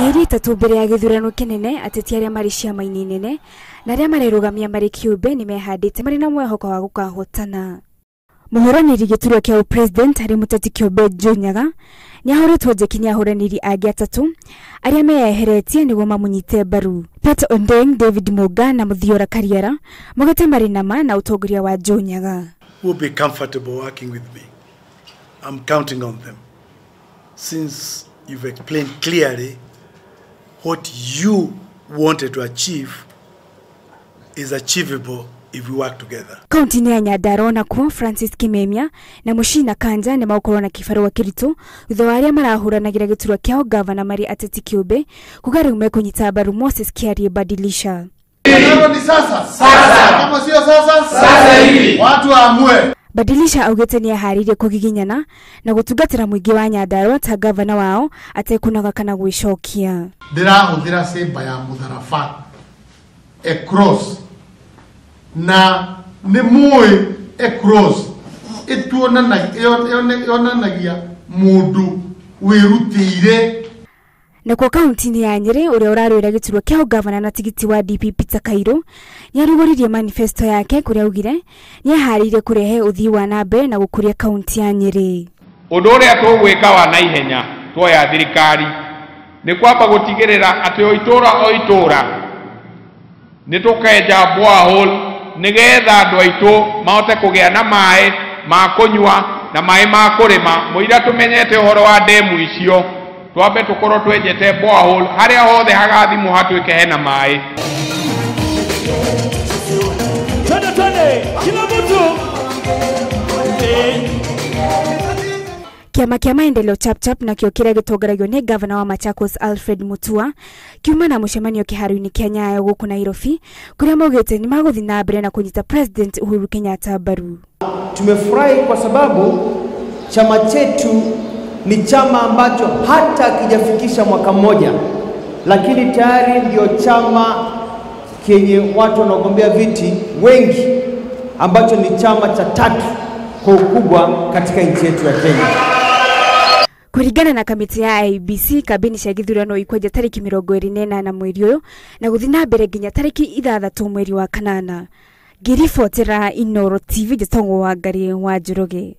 Mĩeri 3 mbere ya gĩthurano kĩnene, ateti arĩa marĩ ciama-inĩ nene na arĩa marerũgamia marĩ kĩũmbe nĩ mehandĩte marĩ na mwĩhoko wa gũkahotana. Mũhũranĩri gĩturwa kĩa ũpresident harĩ mũteti kĩũmbe Joe Nyaga nĩahũrĩtwo njeki nĩ ahũranĩri angĩ 3 arĩa meyeheretie nĩguo mamũnyite mbaru. Peter Ondeng, David Muga na Muthiora Kariara maugĩte marĩ na ma na ũtongoria wa Joe Nyaga. Will be comfortable working with me. I'm counting on them. Since you've explained clearly what you wanted to achieve is achievable if we work together. Kaunti-inĩ ya Nyandarua nakuo Francis Kimemia na Mushina Kanja nĩ magũkorwo na kĩbarũa kĩritũ thutha wa arĩa marahũranagĩra gĩturwa kĩao gavana marĩ ateti kĩũmbe kuga rĩu mekũnyita mbaru Moses Kiarie Badilisha. Ni sasa. Sasa. Kama sio sasa, sasa hivi. Watu waamue. Badilisha augĩte nĩ aharĩirie kũgiginyana na gũtungatĩra mũingĩ wa Nyandarua ta gavana wao atekũnoga kana gwĩcokia. Ndĩrahũthĩra cĩmba ya mũtharaba a cross na nĩ mũĩ a cross ĩtuonanagia mũndũ wĩrutĩire. Nakuo kaunti-inĩ ya Nyĩrĩ ũrĩa ũrarũĩra gĩturwa kĩa ũgavana na tigiti wa DP Peter Kairu nĩarugũririe manifesto yake kũrĩa augire nĩaharĩirie kũrehe ũthii wa na mbere na gũkũria kaunti ya Nyĩrĩ. Ũndũ ũrĩa tũgwĩka wa naihenya tuoya thirikari nĩ kwamba gũtigĩrĩra atĩ o itũra o itũra nĩ tũkenja borehole nĩgetha andũ aitũ mahote kũgĩa na maĩ ma kũnyua na maĩ ma kũrĩma. Mũira tũmenyete ũhoro wa ndemu icio twambe tũkorwo twenjete borehole harĩa hothe hagathimwo hatuĩke hena maĩ. Twende twende kila mtu. Kĩama kĩa Maendeleo Chapchap nakĩo kĩrĩa gĩtongoragio nĩ gavana wa Machakos Alfred Mutua kiuma na mũcemanio kĩharo-inĩ kĩa Nyayo gũkũ Nairobi kũrĩa maugĩte nĩ magũthiĩ na mbere na kũnyita President Uhuru Kenyatta mbaru. Tumefurahi kwa sababu chama chetu ni chama ambacho hata hakijafikisha mwaka mmoja, lakini tayari ndio chama kenye watu wanaogombea viti wengi, ambacho ni chama cha 3 kwa ukubwa katika nchi yetu ya Kenya. Kũringana na kamĩtĩ ya IEBC, kambĩini cia gĩthurano ikwenja tarĩki 28 mweri ũyũ na gũthiĩ na mbere nginya tarĩki 6 mweri wa kanana. Ngĩribotera Inooro TV, njĩtagwo Wangari wa Njoroge.